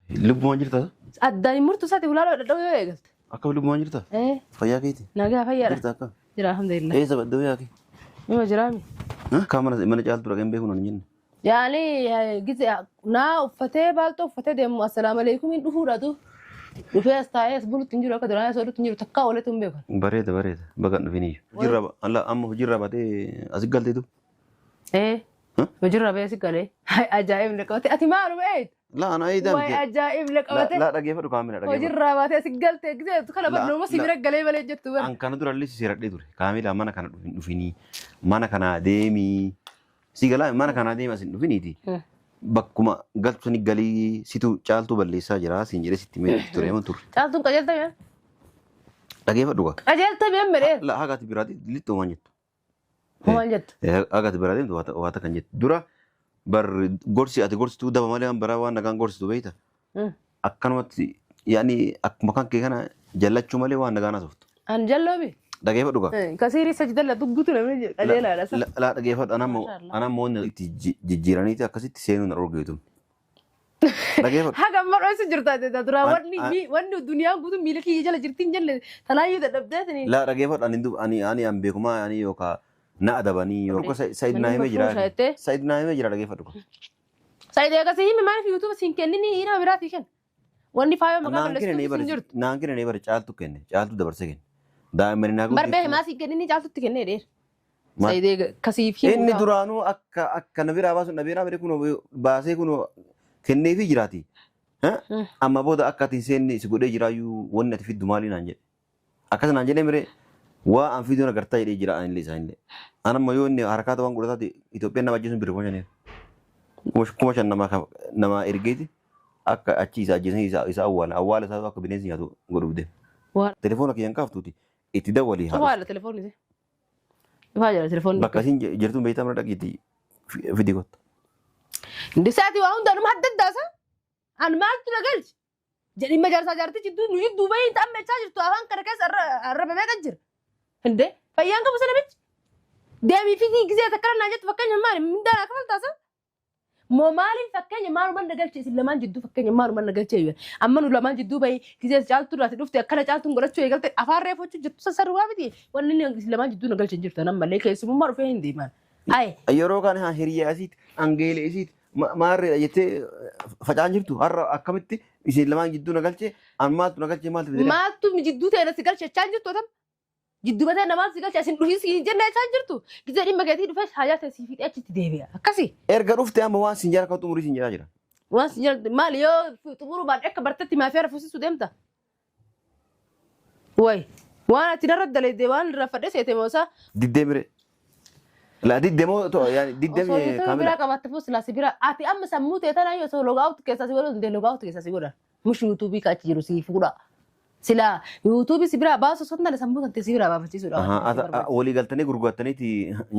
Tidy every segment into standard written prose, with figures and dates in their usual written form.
Lubbumaan jirta? Addaan hin murtu isaati hulaa dhadha'uu yoo eegalte. Akka lubbumaan jirta? Ee, Fayyaa keeti? Nagaa fayyaadha. Jirta akka? Jira alhamdulillah. Eessa badduu yaaki? Nima jiraami. Akka mana caaltu dhaqeen beeku nan jenne. Yaani gize naa uffatee baaltoo uffatee deemu assalaamu alaikum dhufuudhaatu. Dhufee as taa'ee as bulutti hin jiru akka duraan as oolutti hin jiru takkaa ooletu hin beekan. Bareeda bareeda baga hin dhufin iyyuu. Hojiirraa alla amma hojiirraa baatee as galteetu. Ee. Hojiirraa ba'ee si galee. Ajaa'ibni qabate ati maaluma eeyit? Laa ana eeyyitaa Waay miti. ajaa'ibni qabate. Laa dhageeffadhu kaamila dhageeffadhu. Hojiirraa baatee as galte gisee kana barnooma si bira galee malee jettu bara. An kana dura illee si seeradhee ture. Kaamila mana kana hin dhufinii. Mana kana deemii. Si galaa mana kana deemi as hin dhufiniiti. Bakkuma galtu sani galii situ caaltuu balleessaa jira siin jedhee sitti himee ture ama turre. Caaltuun qajeeltame. Dhageeffadhu kaa. Qajeeltame malee. La haga ati biraati lixxuu waan jettu. Maal jettu? Haga ati biraa deemtu waa takka hin jettu. Dura bar gorsi ati gorsituu daba malee waan biraa waan nagaan gorsitu beekta. Akkanumatti yaani akkuma kan kee kana jallachuu malee waan nagaan haasoftu. An jalloomi. Dhageeffadhu kaa. Kasiirii sajidalla duggutu namni qajeelaadha. Laa dhageeffadhu Maashaallah. anammoo wanni itti jijjiiraniiti akkasitti seenuu na dhorgeetu. Dhageeffadhu. Haga amma dho'eessu jirta duraa wanni wanni duniyaan guutuu miila kiyya jala jirti hin jenne tanaayyuu dadhabdeetini. Laa dhageeffadhu ani ani ani an beekumaa ani yookaan na adabanii yookaan Said naa himee jira. Manni jettee. Said naa himee jira dhageeffadhu. Said eegasii himi maaliif yuutuuba siin kennini nama biraatii kenna. Wanni faayoo maqaa Naan kennanii balleessituu bari hin jirtu. naan kennanii bari caaltu kenne caaltu dabarsee kenne. Daa'immani naa Barbee himaa siin kennini caaltutti kennee dheer. Maal? Said eega kasiif himu. Inni duraanuu akka na biraa baasu na biraa bire kun baasee kun kenneefii jiraati. Amma booda akka ati hin seenne si godhee jiraayyuu wanni ati fiddu maali naan jedhe. Akkas naan jedhee miree waa an fiduun agartaa jedhee jira anillee isaanillee. An amma yoo inni harakaata waan godhataati Itoophiyaan nama ajjeesuun birri 5,000. 5,000 nama ergeeti akka achi isa ajjeesanii isa awwaala awwaala isaa akka bineensi nyaatu godhuuf deema. Telefoona kiyyan kaaftuuti itti dawwalii haa dhufu. Cufaadha telefoonni isee. Cufaa jira telefoonni. Bakka isin jirtuun beektaa mana dhaqiitii fidii kottu. Indisaati waa hundaanuma adda addaasa. An maaltu na galche? Jedhimma jaarsaa jaartii jidduu nu jidduu bahii ta'ammechaa jirtu afaan kana keessa arraba meeqa jira. Hindee fayyaan qabu sana bichi. Deemii fi gisee takkana naan jettu fakkeenya maali mindaa naa kafaltaasa. Moo maaliin fakkeenya maaluma na galche isin lamaan jidduu fakkeenya maaluma na galche yoo amma nu lamaan jidduu bahii gisee caaltuu irraati dhufte akkana caaltuun godhachuu eegalte afaan reeffachuu jirtu sassarru waa miti wanni inni isin lamaan jidduu na galche hin jirtu ammallee keessummaa dhufee hin deemaan. Ayi. Yeroo kana hiriyaa isiiti angeelee isiiti maarreedha jettee facaan jirtu har'a akkamitti isin lamaan jidduu na galche an maaltu na galche maaltu fide? Maaltu jidduu ta'e si galche jechaa hin jirtu atam. Jidduu matee namaan si galche asin dhufii si hin jenne jechaa hin jirtu. Gizee dhimma keetii dhufee haajaa ta'e si fiixee achitti deebi'a. Akkasi. Erga dhufte amma waan sin jala kan xumurii sin jedhaa jira. Waan si jala maali yoo xumuruu baadhe akka bartetti maafii hara fuusisuu deemta. Way waan ati narra dalayde waan irraa fadhe seete moosaa. Diddee mire. La diddee moo to yaani diddee Osoo yuutuubii kaamila. biraa qabaatte fuus silaa si bira ati amma sammuu ta'e tanaa osoo logaa out keessaa si godhu dandee logaa out keessaa si godha. Mush yuutuubii ka achi jiru si fuudha. Silaa yuutuubii si biraa baasu osoo hin taane sammuu tantee si biraa baafachiisuudha. Ahaa, walii galtanii gurgurattaniiti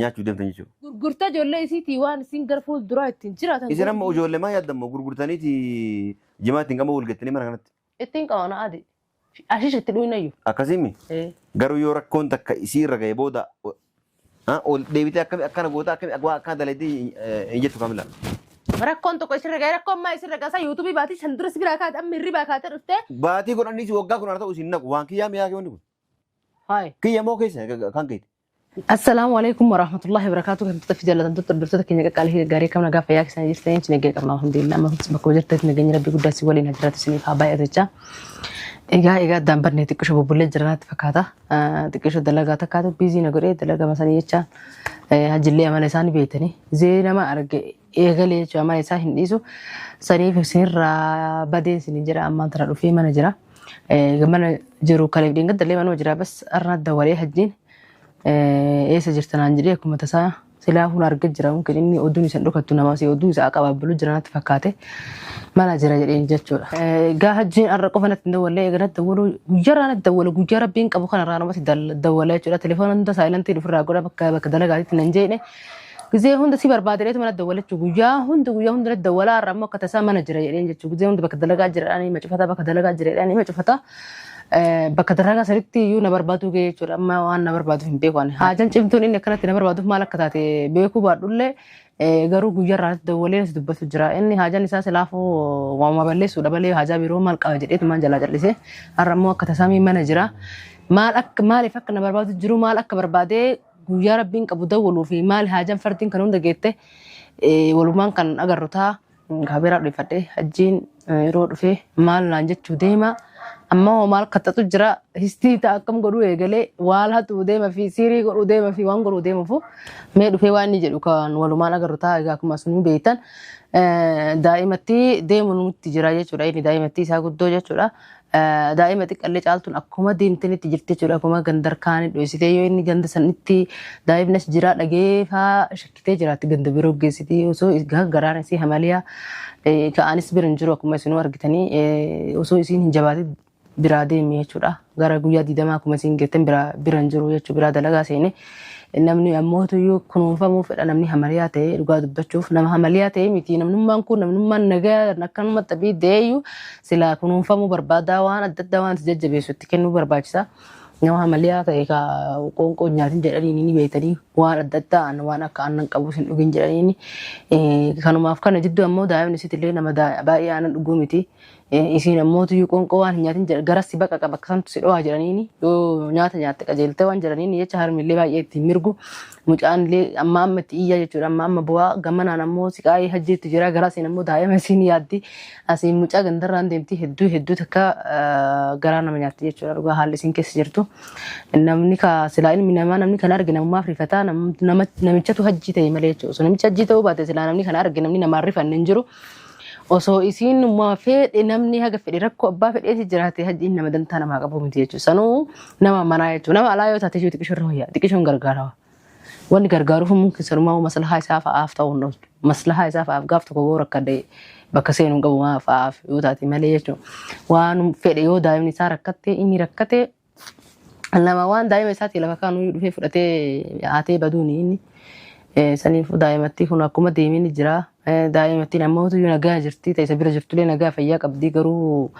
nyaachuu deemtan jechuudha. Gurgurtaa ijoollee isiitii waan isiin gara fuulduraa ittiin jiraatan. Isin amma ijoollee maa yaaddan moo gurgurtaniiti jimaa ittiin qabu wal gattanii mana kanatti? Ittiin qabana adi. Ashish itti dhuyinayyu. Akkasiimi? Garuu yoo rakkoon takka isii irra ga'e booda ol deebitee akkami akkana goota akkami waa akkana dalaydee hin jettu kamila. Rakkoon tokko isirra ga'e rakkoon maa isirra ga'e yuutuubii baatii shan dura si biraa kaate amma hirribaa kaatee dhuftee. Baatii kudhaniis waggaa kudhan haa ta'u isin naqu waan kiyyaa mi'aa wanni kun. Hayi. Kiyya moo keessa kan keeti. Assalaamu alaikum warahmatullahi wabarakatuh. Kan tuta fi jaallatamtoota hordoftoota keenya qaqqaalii fi gaggaarii akkam nagaa fayyaa keessanii jirtanii isin nagaa qabna alhamdulillah. Amma bakka jirtanitti nageenyi rabbii guddaa isin waliin haa jiraatu isiniif haa baay'atu jecha. Egaa addaan badnee xiqqisho bubbullee jira natti fakkaata. Xiqqisho dalagaa takkaatu biizii na godhee dalagaa masanii jecha hajillee amala isaanii beektanii. Zee nama arge eegalee jechuudha amala isaa hin dhiisu. Saniif isinirraa badee isin jira ammaan tana dhufee mana jira. Mana jiru kaleef dheengadda manuma jira bas har'a dawwalee hajjiin. Eessa jirta naan jedhee akkuma tasaa silaa hun arga jira mungkin inni oduun isa dhokattu nama si oduu isaa qabaabbulu jira natti fakkaate mana jira jedheen jechuudha. Gaa hajjiin har'a qofa natti hin dawwalle eega natti dawwalu guyyaarraa natti dawwalu guyyaa rabbiin qabu kanarraa namatti dawwala jechuudha. Telefoona hunda saayilantii ofirraa godha bakka bakka dalagaatitti nan jeene. Gizee hunda si barbaade mana dawwala jechuudha. Guyyaa hunda guyyaa hunda natti dawwala har'a ammoo akka tasaa mana jira jedheen jechuudha. Gizee hunda bakka dalagaa jira jedhanii hima cufata bakka dalagaa jira jedhanii hima cufata. Bakka dalagaa sanitti iyyuu na barbaaduu ga'ee jechuudha. Amma waan na barbaaduuf hin beeku ani. Haajaan cimtuun inni akkanatti na barbaaduuf maal akka taate beekuu baadhullee Garuu guyyaarraa dawwalee as dubbatu jira. Inni haajaan isaa silaafuu waanuma balleessuudha malee haajaa biroo maal qaba jedheetumaan jalaa callisee. Har'a immoo akka tasaamii mana jira. Maal akka maaliif akka na barbaadu jiru maal akka barbaadee guyyaa rabbiin qabu dawwaluu fi maal haajaan fardiin kan hunda geette walumaan kan agarru ta'a. Kaameeraa dhufadhee hajjiin yeroo dhufee maal naan jechuu deema. Amma hoo maal kaxxatu jira histii ta'a akkam godhuu eegalee waal haxuu deema fi siirii godhuu deema fi waan godhuu deemuufu mee dhufee waan inni jedhu kan walumaan agarru ta'a egaa akkuma isin beektan daa'imatti deemu nutti jira jechuudha inni daa'imatti isaa guddoo jechuudha. Daa'ima xiqqallee caaltuun akkuma deemtanitti jirti jechuudha akkuma gandarkaanii dho'isitee yoo inni ganda sanitti daa'imni as jira dhagee faa shakkitee jiraatti ganda biroo geessiti osoo garaan isii hamaliyaa ka'anis bira hin jiru akkuma isinuu argitanii osoo isiin hin jabaatin biraa deemi jechuudha. Gara guyyaa 20 akkuma isin geettan bira hin jiru jechuudha biraa dalagaa seene. Namni ammoo iyyuu kunuunfamuu fedha namni hamaliyaa ta'e dhugaa dubbachuuf nama hamaliyaa ta'e miti namnummaan kun namnummaan nagaa akkanuma xabii deeyyuu silaa kunuunfamuu barbaadaa waan adda addaa waan jajjabeessu itti kennuu barbaachisa. Nama hamaliyaa ta'e ka qoonqoo nyaatin jedhanii ni beektanii waan adda addaa waan akka aannan qabu hin dhugin jedhanii kanumaaf kana jidduu ammoo daa'imni isiitillee nama baay'ee aannan dhuguu miti. Isiin ammoo tuyyuu qoonqoo waan hin nyaatin jedha garas si baqa qaba akkasantu si dho'aa jedhaniini yoo nyaata nyaatte qajeeltee waan jedhaniini jecha harmillee baay'ee ittiin mirgu mucaan illee amma amma itti iyyaa jechuudha amma amma bu'aa gamanaan ammoo siqaayii hajjiitti jira garasiin ammoo daa'ima isiin yaaddi asiin mucaa gandarraan deemti hedduu hedduu takka garaa nama nyaatti jechuudha dhugaa haalli isiin keessa jirtu namni ka silaa ilmi namaa namni kana arge namummaaf rifataa namichatu hajjii ta'e malee jechuudha osoo namichi hajjii ta'uu baate silaa namni kana arge namni namaan rifanne hin jiru. Osoo isiin fedhe namni haga fedhe rakkoo abbaa fedheeti jiraate hajjiin nama dantaa namaa qabu miti jechuudha. Sanuu nama manaa jechuudha. Nama alaa yoo taate jechuudha xiqqishoo irra wayyaa xiqqishoon gargaarawa. Wanni gargaaruuf mumkin sanumaa maslahaa isaa fa'aaf ta'uu hin ooltu. Maslahaa isaa fa'aaf gaaf tokko yoo rakkadde bakka seenuu hin qabu fa'aaf yoo taate malee jechuudha. Waan fedhe yoo daa'imni isaa rakkatte inni rakkate nama waan daa'ima isaatii lafa kaanuu dhufee fudhatee haatee baduuni inni. Saniifuu daa'imatti kun akkuma deemee ni jira. Daa'imattiin ammoo iyyuu nagaa jirti. Ta'isa bira jirtullee nagaa fayyaa qabdi garuu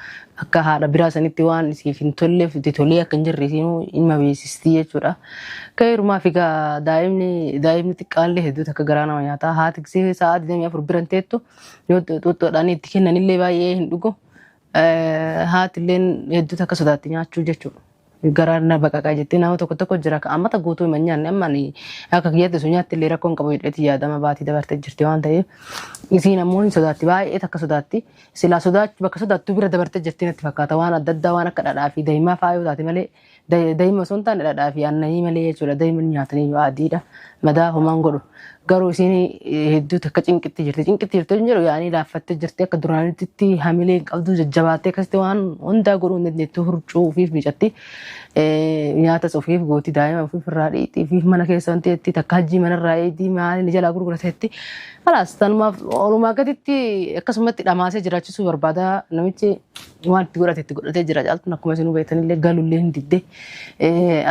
akka haadha biraa sanitti waan isiif hin tolleef itti tolee akka hin jirre isiinuu ilma beeksistii jechuudha. Ka'eerumaaf egaa daa'imni daa'imni xiqqaallee hedduu takka garaa nama nyaata. Haati gisee sa'a 24 bira hin teettu yoo xuuxxoodhaan itti kennanillee baay'ee hin dhugu. Haatilleen hedduu takka sodaatti nyaachuu jechuudha. Garaan na baqaqaa jettee nama tokko tokko jira ka ammata guutuu hin nyaanne amma ani akka kiyyatti osoo nyaatti illee rakkoon qabu jedheeti yaadama baatii dabartee jirti waan ta'eef isiin ammoo hin sodaatti baay'ee takka sodaatti silaa sodaachuu bakka sodaattuu bira dabartee jirti natti fakkaata waan adda addaa waan akka dhadhaa fi daa'imaa fa'aa yoo taate malee daa'ima osoo hin taane dhadhaa fi aannanii malee jechuudha daa'ima nyaatanii yoo adiidha madaa homaan godhu garuu isiin hedduu takka cinqitti jirti cinqitti jirti hin jedhu yaanii laaffattee jirti akka duraanitti hamilee hin qabdu jajjabaattee akkasitti waan hundaa godhuu hin dandeettu hurcuu ofiif miicatti nyaatas ofiif gooti daa'ima ofiif irraa dhiitii ofiif mana keessa wanti itti takka hajjii manarraa eegdii maali ni jalaa gurgurateetti kalaas tanumaaf oolumaa gaditti akkasumatti dhamaasee jiraachisuu barbaada namichi waan itti godhate itti godhatee jira caaltuun akkuma isinuu beektanillee galullee hin didde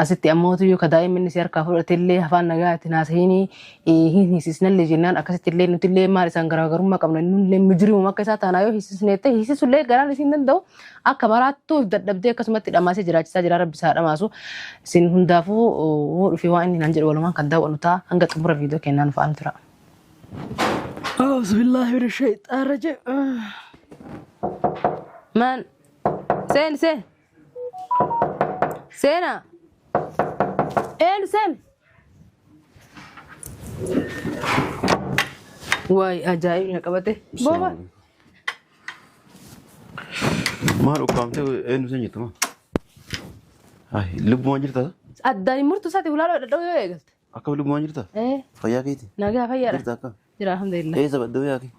asitti ammoo yoo ka daa'imni inni si harkaa fudhatellee afaan nagaa itti haasahinii hin hiisisnallee jennaan akkasitti illee nutillee maal isaan garaagarummaa qabna nullee mujrimuma akka isaa taanaa yoo hiisisneette hiisisullee garaan isiin danda'u akka maraattuu dadhabdee akkasumatti dhamaasee jiraachisaa jira rabbi isaa dhamaasu isin hundaafuu hoo dhufee waan inni naan jedhu walumaan kan daawwannu ta'a hanga xumura viidiyoo kennaan fa'aan tura. أعوذ بالله من الشيطان الرجيم من سين سين سينا ايه سين واي ajaa'ib na qabate booba Maal ukkaamtee eenyu sen jettu maa? Lubbumaan jirta? Addaan hin murtu isaati ulaa dhadha'u yoo eegalte. Akka lubbumaan jirta? Fayyaa keeti? Nagaa fayyaadha. Jirta akka? Jira alhamdulillah. Eessa badduu yaaki?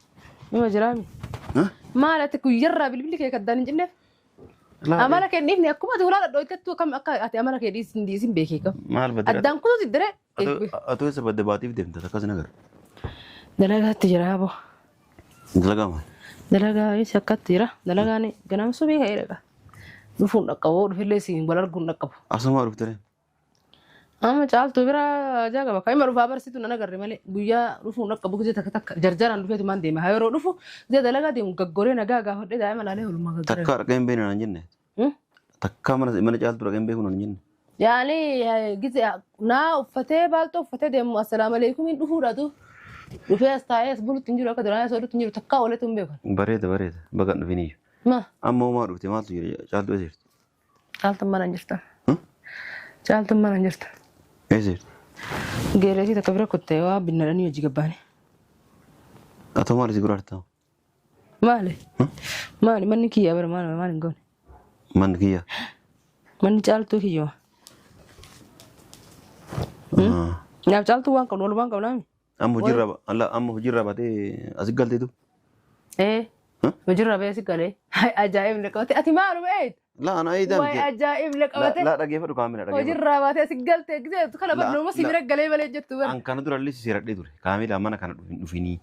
Nima jiraami. Maal ati guyyarraa bilbilli kee kaddaan hin cinneef? Amala kee dhiifne akkuma ati ulaa dhadha'u akkam akka ati amala kee dhiisin dhiisin beekee qabu. Maal baddee? Addaan kutuuti diree. Atoo eessa badde baatiif deemta akkas hin agarre. Dalagaatti jira aboo. Dalagaa maal? Dalagaa eessa akkatti jira. Dalagaan ganama subii ka'ee dhaqa. Dhufuun dhaqqabu dhufillee siin wal arguun dhaqqabu. Asumaa dhuftee? Amma caaltuu bira ajaa qaba. Kan ima dhufaa barsiitu nan agarre malee guyyaa dhufuun dhaqqabu gisee takka takka jarjaraan dhufeetu maan deema. Haa yeroo dhufu gisee dalagaa deemu gaggoree nagaa gaafadhee daa'ima laalee oolmaa gaggoree. Takka dhaqee hin beekne naan jenne. Takka mana caaltuu dhaqee hin beeku naan jenne. Yaani gisee naa uffatee baaltoo uffatee deemu assalaamu alaikum hin dhufuudhaatu. Dhufee as taa'ee as bulutti hin jiru akka duraan as oolutti hin jiru takkaa ooletu hin beekan. Bareeda bareeda baga hin dhufiniyyuu. Ma Amma homaa dhufte maaltu jira caaltuu eessa jirti? caaltuun mana hin jirta. Caaltuun mana hin jirta. Eessa jirti? Geereetii takka bira kuttee waa binnadhanii hojii gabbaane. Atoo maal si gurgurtaa? Maali? Maali manni kiyyaa bara maali maali hin goone? Manni kiyya. Manni caaltuu kiyyuma. Nyaaf caaltuu waan qabnu walumaan qabnaami. Amma hojiirraa amma hojiirraa baatee asi galteetu. Ee. Hojiirraa ba'ee si galee. Ajaa'ibni qabate. Ati maaluma eeyit? Laa ana eeyitaa Waay miti. ajaa'ibni qabate. Laa dhaggeeffadhu kaamila dhaggeeffadhu. Hojiirraa baatee si galtee gisee kana barnooma si bira galee malee jettu bara. An kana durallee si seeradhee ture. Kaamila mana kana dhufinii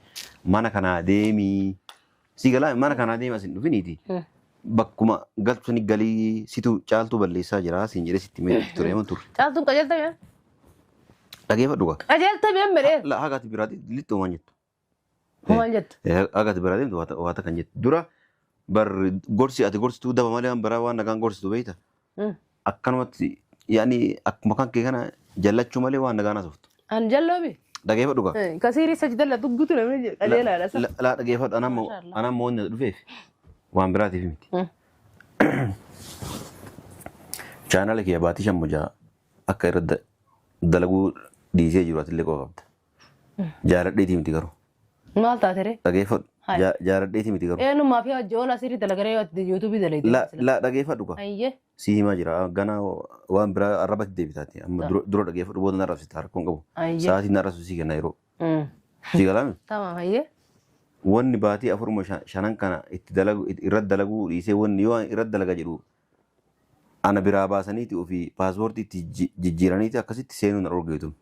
mana kana deemii. Si galaa mana kana deemi as hin dhufiniiti. Bakkuma galtu sani galii situ caaltuu balleessaa jira siin jedhee sitti himee ture ema turre. Caaltuun qajeeltame. Dhaggeeffadhu gaa. Qajeeltame malee. Laa haga ati biraati lixxoo waan jettu. Maal jettu? Haga ati biraa deemtu waa takka hin jettu. Dura bar gorsi ati gorsituu daba malee waan biraa waan nagaan gorsitu beekta. Akkanumatti yaani akkuma kan kee kana jallachuu malee waan nagaan haasoftu. An jalloomi. Dhaggeeffadhu gaa. Kasiirii sajidalla duggutu namni qajeelaadha. Laa dhaggeeffadhu anammoo wanni dhufeef waan biraatiif miti. Chaanala kiyya baatii shan mujaa akka irra dalaguu dhiisee jiru atillee qofa qabda. Jaaladheetii miti garuu. Maal taate ree? Dhaggeeffadhu. Jaaladheetii miti garuu. Eenyummaa fi hojii oolaa sirrii dalagaree yoo ati yuutuubii dalagde. Laa dhaggeeffadhu gaa. Ayyee. Si himaa jira. Ganaa waan biraa arrabatti deebitaati. Amma dura dhaggeeffadhu booda narrabsita rakkoon qabu. Sa'aatii narrabsu si kenna yeroo. Si galaame? Tamam ayyee. Wanni baatii afuruma shanan kana itti dalagu irratti dalaguu dhiisee wanni yoo irratti dalaga jedhu ana biraa baasaniiti ofii paaspoortii itti jijjiiraniiti akkasitti seenuu na dhorgeetu.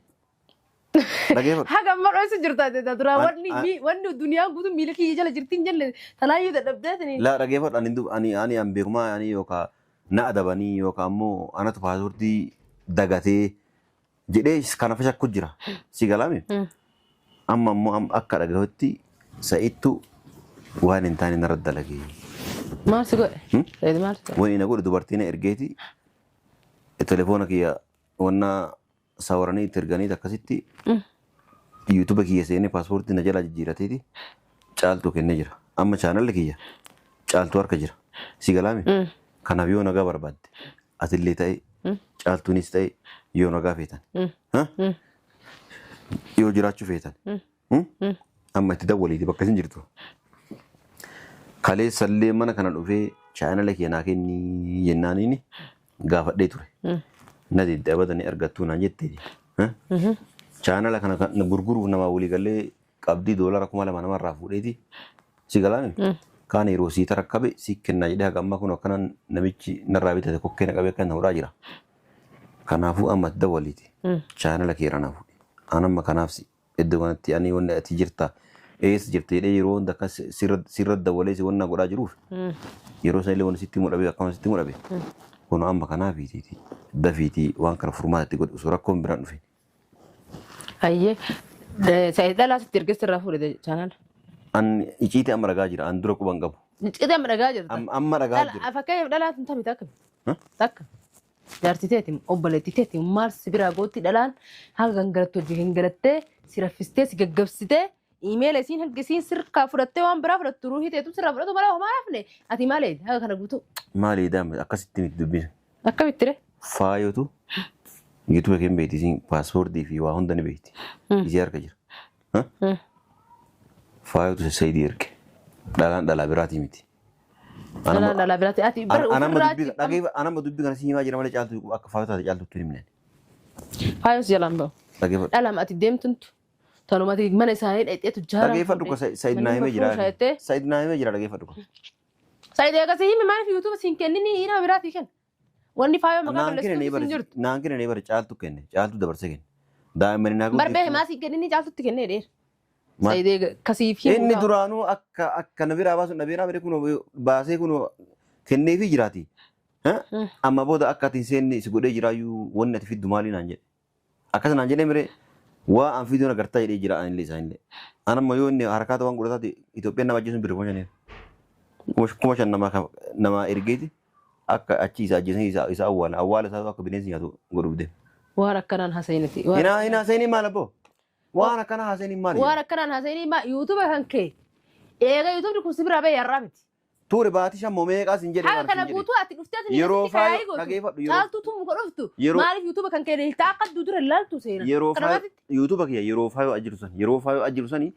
Dhaggeeffadhu. Haga amma dho'isu jirta dura wanni wanni duniyaan guutuun miila kiyya jala jirti hin jenne tanaayyuu dadhabdeetini. Laa dhaggeeffadhu ani ani ani an beekumaa ani yookaan na adabanii yookaan ammoo anatu paaspoortii dagatee jedhee kana shakku jira. Si galaame? Amma ammoo akka dhagahutti sa'ittu waan hin taane narra dalagee. Maal si godhe? Sa'iid maal si godhe? Wani na godhe dubartiin ergeeti telefoona kiyya wanna sawaranii itti erganiiti akkasitti yuutuuba kiyya seenee paaspoortii na jalaa jijjiirateeti caaltuu kennee jira. Amma chaanalli kiyya caaltuu harka jira. Si galaame? Kanaaf yoo nagaa barbaadde atillee ta'e caaltuunis ta'e yoo nagaa feetan. Yoo jiraachuu feetan. Amma itti dawwaliiti bakka isin jirtu. Kaleessallee mana kana dhufee chaanala kee naa kenni jennaaniin gaafadhee ture. Na didde abadanii argattuu naan jettee. Chaanala kana gurguruuf namaa walii galee qabdii $2,000 namarraa fuudheeti. Si galaame? Kaan yeroo sii tarakkabe si kennaa jedhee haga ammaa kun akkanaan namichi narraa bitate kokkee na qabee akka na hodhaa jira. Kanaafuu amma itti dawwaliiti. Chaanala kee irraa naa fuudhe. An amma kanaaf iddoo kanatti ani wanni ati jirta eessa jirta jedhee yeroo hunda akka sirra dawwalee si wanna godhaa jiruuf yeroo sana illee wanni sitti himu dhabee akkama sitti himu dhabe. Kun amma kanaafiitiiti dafiitii waan kana furmaata itti godhu osoo rakkoon biraan dhufe. Ayyee. Sa'iid dhalaa sitti ergeessi irraa fuudhe chaanala. An iciitii amma dhagaa jira an dura quban qabu. Iciitii amma dhagaa jirta. Amma dhagaa jira. Fakkeenyaaf dhalaa tun tamii takka. Takka. Jaartii teeti obboleettii teeti maal si biraa gootti dhalaan haga gangalattu hojii gangalattee si raffistee si gaggabsitee iimeela isiin hanga isiin sirkaa fudhattee waan biraa fudhattu ruuhii teetu sirraa fudhatu malee homaa hafne ati maal eedi haga kana guutuu. Maal eedaa akkasitti miti dubbiin. Akkamitti ree? Faayotu yuutuuba kee hin beekti isiin paaspoortii fi waa hunda ni beekti. Isii harka jira. Faayotu Saidii erge. Dhalaan dhalaa biraatii miti. Dhalaan dhalaa biraati. Ati bara ofirraa achi. Anamma dubbii kana si himaa jira malee caaltu akka faayoo taate caaltutti hin himne. Faayoo si jalaan ba'u. Dhaggeeffadhu. Dhalaam ati deemtuntu. Tanuma ati mana isaanii dhaqxeetu jaara. Dhaggeeffadhu ka Said naa himee jira. Said naa himee jira dhaggeeffadhu ka. Said eegasii himi maaliif yuutuuba siin kennini nama biraatii kenna. Wanni faayoo maqaa Naan kenne balleessitu hin jirtu. Naan kenne bara caaltu kenne caaltu dabarsee kenne. Daa'immani naa Barbee himaa siin kennini caaltutti kennee dheera. Said eega kasiif himu. Inni duraanuu akka akka na biraa baasuun dhabee naa kunoo baasee kunoo kenneefii jiraati. Amma booda akka ati hin seenne si godhee jiraayyuu wanni ati fiddu maali naan jedhe. Akkas naan jedhee miree waa an fiduun agartaa jedhee jira anillee isaanillee. An amma yoo inni harakaata waan godhataati Itoophiyaan nama ajjeesuun birri 5,000. 5,000 nama ergeeti akka achi isa ajjeesanii isa awwaala awwaala isaa akka bineensi nyaatu godhuuf deema. Waan akkanaan haasa'initi. Hinaa haasa'inii maal abboo? Waan akkana haasa'in maali? Waan akkanaan haasa'in maa YouTube kan kee. Eega YouTubeni kun si biraa bahee har'aa miti. Ture baatii shan moo meeqaa sin jedhe Haga waan kana sin jedhe. guutuu ati dhuftee ati Yeroo asitti kaayii faayo gootu. dhageeffadhu yeroo Caaltuu tumu ka dhuftu. Yeroo Maaliif YouTube kan kee hiitaa akka dura ilaaltu seena. Yeroo Kana faayo maatitti. YouTube kiyya yeroo faayo ajiru san yeroo faayo ajiru sani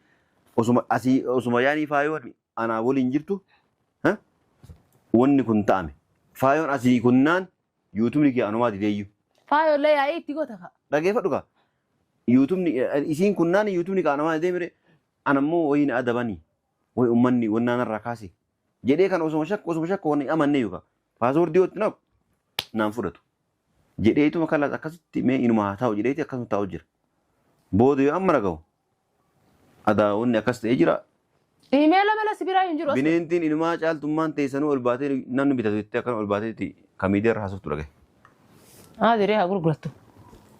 osuma asii osuma yaanii faayoo anaa waliin jirtu wanni kun ta'ame. Faayoon asii kunnaan YouTubeni kiyya anumaa dideeyyu. Faayollee yaa'ii itti goota ka. Dhageeffadhu kaa. YouTubeni isiin kunnaan YouTubeni kaa anumaa didee mire anammoo wayiin adabanii wayi ummanni wannaan irraa kaase jedhee kan osuma shakku osuma shakku wanni amannee yookaan passwordii yoo itti naqu naan fudhatu. Jedheetuma kalaas akkasitti mee inuma haa taa'u jedheeti akkasuma taa'u jira. Booda yoo amma dhagahu adaa wanni akkas ta'ee jira. Imeela mala si biraa hin jiru. Bineentiin inumaa caaltummaan teessanuu ol baatee namni bitatu jettee akkana ol baateetti kan miidiyaa irra haasoftu dhagahe. Haa diree haa gurgurattu.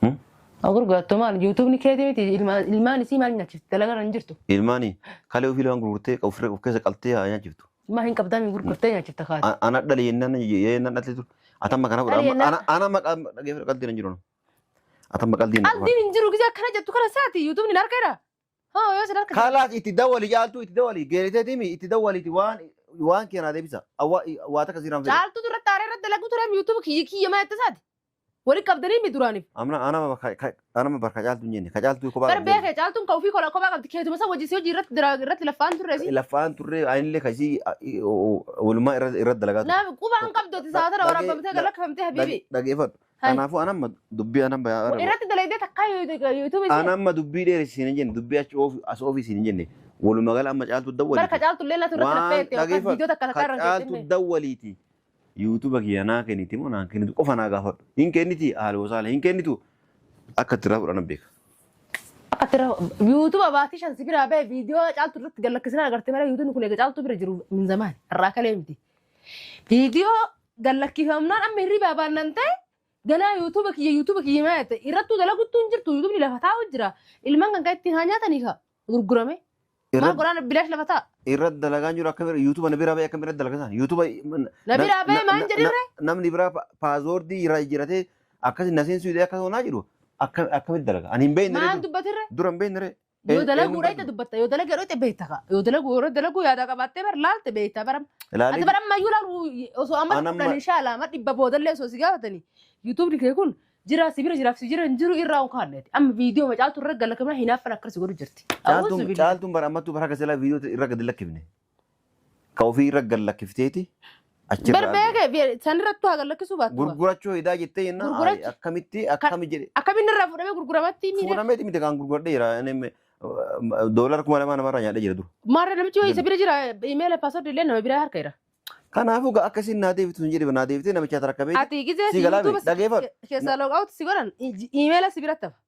Haa gurgurattu maal YouTubeni keetii miti ilmaan isii maal nyaachifti dalagaa hin jirtu. Ilmaani kalee ofii lafaan gurgurtee of keessa qaltee haa nyaachiftu. Ilmaan hin qabdaa mi gurgurtee nyaachifta kaati. Ana dhale jennaan jennaan dhalte ture. Atamma kana Dhale fudhaa. jennaan- Ana maqaa dhageeffadhu qaltiin hin jiru. Atamma qaltiin hin Qaltiin hin jiru gisee akkana jettu kana saati YouTubeni hin harka jira. Haa yoo sin harka jira. Kalaas itti dawwali caaltuu itti dawwali geeriteetimi itti dawwaliiti waan waan keenaa deebisa. Waa takka siiraan fedha. Caaltuu irratti aaree irratti dalaguu ture YouTube kiyya kiyya maa itti saati. Wali qabdanii mi duraaniif. Amna anama barka caaltuu hin jenne ka caaltuu kophaa Bar beekee caaltuun ka ofii kola kophaa qabdi keetuma isa wajji si hojii irratti dira irratti laffaan turre si. Laffaan turre anillee kasii walumaa irratti dalagaa ture. Naaf qubaan qabdu ati saatana waraabamtee galakkifamtee habiibi. Dhageeffadhu. Hai. Kanaafuu anamma dubbii anamma Irratti dalagdee takkaa YouTube si. anamma dubbii dheeressiin hin jenne dubbii achi oofi as oofisiin hin jenne walumaa gala amma caaltuu Bar dawwaliiti. ka caaltu illee natu irratti Waan laffee jettee yookaan dhageeffadhu viidiyoo takka ka takka irra caaltuu hin dawwaliiti. YouTube kiyya naa kenniti moo naan kennitu qofa naa gaafadhu. Hin kenniti haala gosaala hin kennitu akka itti irraa fudhanan beeka. Akka tira YouTube baatii shan si biraa ba'e viidiyoo caaltu irratti gallakkisina agarte malee YouTubeni kun eega caaltuu bira jiru min zamaan irraa kalee miti. Viidiyoo gallakkifamnaan amma hirribaa baannan ta'e ganaa YouTube kiyya YouTube kiyya maa jette irrattuu dalaguttuu hin jirtu YouTubeni lafa taa'u jira ilmaan kan kan ittiin haa nyaatanii ka gurgurame maal godhaan bilaash lafa taa'a. Irratti dalagaan jiru akkam YouTube na biraa ba'e akkam irratti dalagaa isaan YouTube Na biraa ba'e maal jedhirre? Namni biraa passwordii irraa jijjiiratee akkas na seensuu hidhee akkas onaa jiru akkamitti dalaga ani hin beekne Maal dubbatirre? dura hin beekne. Yoo dalaguu dhayte dubbatta yoo dalagee dhayte beekta ka yoo dalaguu yeroo dalaguu yaada qabaattee bar laalte beekta bara. Ati bara ammayyuu laalu osoo amma kudhan inshaala amma dhibba boodallee osoo si gaafatanii YouTubeni kee kun jira si bira jiraaf si jira hin jiru irraa hin kaa'anneeti. Amma viidiyoo macaaltu irra galakamna hinaaffan akkas godhu jirti. Caaltuun caaltuun bara ammattuu bara akka silaa viidiyoo irra gadi lakkifne. Ka ofii irra gad lakkifteeti achirra. Bar beeke san irrattuu haa galakkisuu baattu. Gurgurachuu hidaa jettee jennaan Gurgurachuu- akkamitti akkami jedhe. Akkamiin irraa fuudhamee gurguramatti miidha. Fuudhameeti miti kan gurguradhee jira. Doolara 2000 namarraa nyaadhee jira dura. Maarra namichi wayii isa bira jira imeela passwordii illee nama biraa harka jira. Kanaafuu gaa akkasiin naa deebitu hin jedhe naa deebitee namicha rakkabee. Ati gizee Si galaa YouTube dhageeffadhu. keessaa logout si godhan imeela si biratti hafa.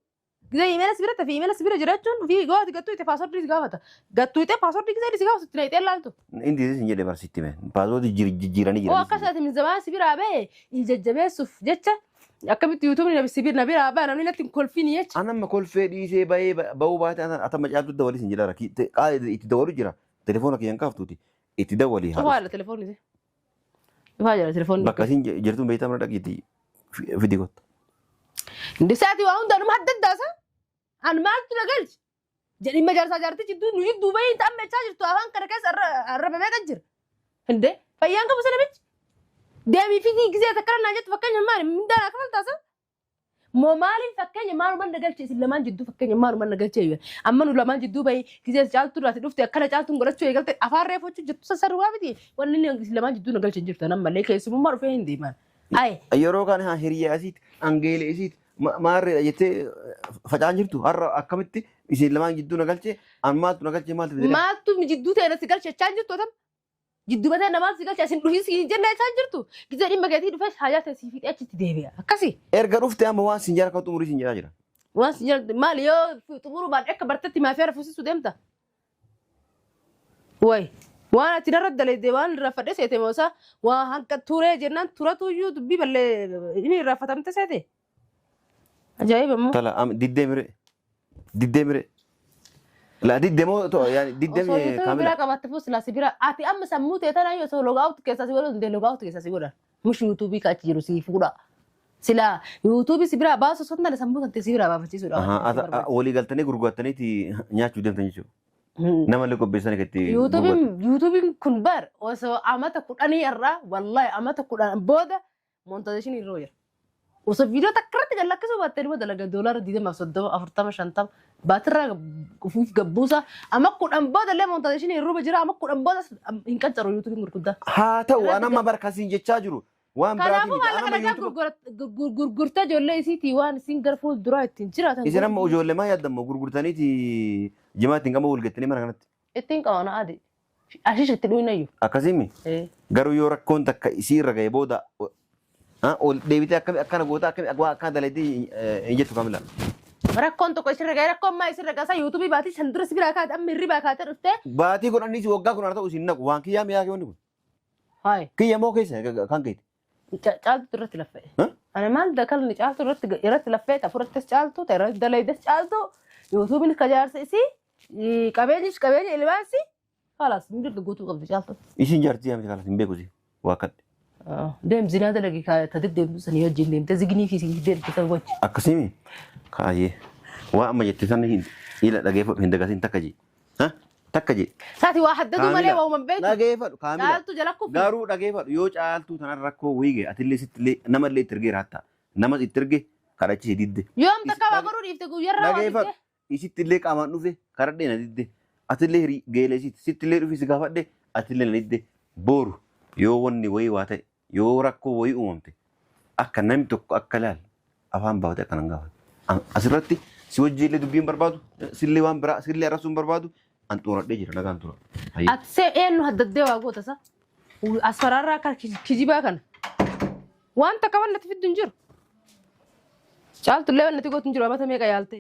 Gizee imeela si biratti hafe imeela si bira jiraachuun fi goo ati gattuu itti passwordii si gaafata. Gattuu itti passwordii gizee si gaafatu itti naqxee laaltu. Inni hin jedhe barsiitti mee. Passwordii jijjiiranii Oo jiran. akkas ati min zamaan si biraa ba'e jajjabeessuuf jecha akkamitti YouTubeni si bira na biraa ba'a namni natti hin kolfini jecha. Anamma kolfee dhiisee bahee bahuu baate atamma caaltuu dawalii sin jedha itti dawalu jira. Telefoona kiyyan kaaftuuti. Itti dawalii haa. Cufaa jira telefoonni isee. Cufaa jira telefoonni. Bakka isin jirtuun beektaa mana dhaqiitti fidi gotta. Ndisaati waa hundaanuma adda addaasa. An maaltu na galche? Jedhimma jaarsaa jaartii jidduu nu jidduu bahii ta'ammachaa jirtu afaan kana keessa arrabamee kan jira. Hindee fayyaan qabu sana bichi. Deemii fi gisee takkana naan jettu fakkeenya maali mindaan akka faltaasa. Moo maaliin fakkeenya maaluma na galche isin lamaan jidduu fakkeenya maaluma na galche yoo amma nu lamaan jidduu bahii gisee caaltuu irraati dhufte akkana caaltuun godhachuu eegalte afaan reeffachuu jettu sassaruu waa miti wanni inni isin lamaan jidduu na galche hin jirtu ammallee keessummaa dhufee hin deeman. Ayi. Yeroo kana hiriyaa isiiti angeelee isiiti maarreedha jettee facaan jirtu har'a akkamitti isin lamaan jidduu na galche an maaltu na galche maaltu fide. Maaltu jidduu ta'e si galche jechaa jirtu atam. Jidduu matee namaa si galche asin dhufii si jennee jechaa jirtu. Gizee dhimma keetii dhufee haajaa ta'e si fiixee achitti deebi'a. Akkasi. Erga dhufte amma waan sin jala kan xumurii sin jedhaa jira. Waan si jala maali yoo xumuruu baadhee akka bartetti maafii hafuusisuu deemta. Wayi. Waan ati narra dalagde waan irraa fadhee seete moosaa waan hanqa turee jennaan turatu iyyuu dubbii ballee inni irraa fatamte seete. Ajaa'iba immoo. Tala diddee mire diddee mire la diddee moo to yaani diddee Osoo YouTube kaamila. biraa qabaatte fuus silaa si bira ati amma sammuu ta'e tanaa osoo logout keessaa si godhan dandee logout keessaa si godhan. Mushi YouTube ka achi jiru si fuudha. Silaa yuutuubii si biraa baasu osoo hin taane sammuu tantee si biraa baafachiisuudha. Ahaa, walii galtanii gurgurattaniiti nyaachuu deemtan jechuudha. Nama illee qopheessanii kan itti gurguratan. Yuutuubiin kun bar osoo amata 10 irraa wallahi amata 10 booda monetization irra jira. Osoo viidiyoo takka irratti gad lakkisuu baattee dhuma dalaga doolaara 20 30 40 50 baatirraa ufuuf gabbuusa amma 10 booda illee monetization irra jira amma 10 booda hin qancaru yuutuubiin gurguddaa. Haa ta'u an amma barkasiin jechaa jiru waan biraatii Kanaafuu miti. An maallaqa amma nagaa yuutuuba gurgurtee ijoollee isiitii waan isiin gara fuulduraa ittiin jiraatan isin amma ijoollee maa yaaddan gurgurtaniiti jimaa ittiin qama wal gattanii mana kanatti. Ittiin qabana adi. Ashish itti dhuyinayyu. Akkasiimi garuu yoo rakkoon takka isii irra ga'e booda ol deebitee akkami akkana goota akkami waa akkana dalaydee hin jettu kamila. Rakkoon tokko isirra ga'e rakkoon maa isirra ga'e yuutuubii baatii san dura si biraa kaate amma hirribaa kaatee dhuftee. Baatii godhaniis waggaa kun haa ta'u isin naqu waan kiyyaa mi'aa wanni kun. Hayi. Kiyya moo keessa kan keeti. Caaltu irratti laffa'e. Ani maal dakalni caaltu irratti laffee ta fudhattes caaltu ta irratti dalaydes caaltu yuutuubiin ka jaarsa isii qabeenyis qabeenya ilmaansi Kalaas mirga guutuu qabdi caaltu. Isin jaartii yaamte kalaas hin beeku si waakkadhe. Deem zinaa dalagi ta deddeemtu sanii wajjin deemte ziginii fi sii deemte san wajji. Akkasii kaayyee waa amma jette sana hin ila dhageeffadhu hin dagatin takka jee. Ha? Takka jee. Saati waa haddaduu malee Kaamila waa uuman beektu. dhageeffadhu kaamila. Caaltu jala kufi. Garuu dhageeffadhu yoo caaltuu tanan rakkoo wayii gahe atillee sittillee namallee itti ergeera hatta namas itti erge kadhachise didde. Yoom takka waa godhuu dhiifte guyyarraa waa Dhageeffadhu didde. Isitti illee qaamaan dhufe karadhee na didde. Atillee hiri geelee isitti sitti illee dhufe si gaafadhe atillee na didde. Boru yoo wanni wayii waa ta'e yoo rakkoo wayii uumamte akka namni tokko akka laal afaan baafate akka nan gaafate. Asirratti si wajji illee dubbii hin barbaadu sillee waan biraa sillee arrabsuu hin barbaadu an xumuradhee jira nagaan tura. Hayyee. Ati see eenyu haddaddee waa goota sa? Asfaraarraa akka kijibaa kana. Waan takka waan natti fiddu hin jiru. Caaltullee waan natti gootu hin jiru amata meeqa yaalte.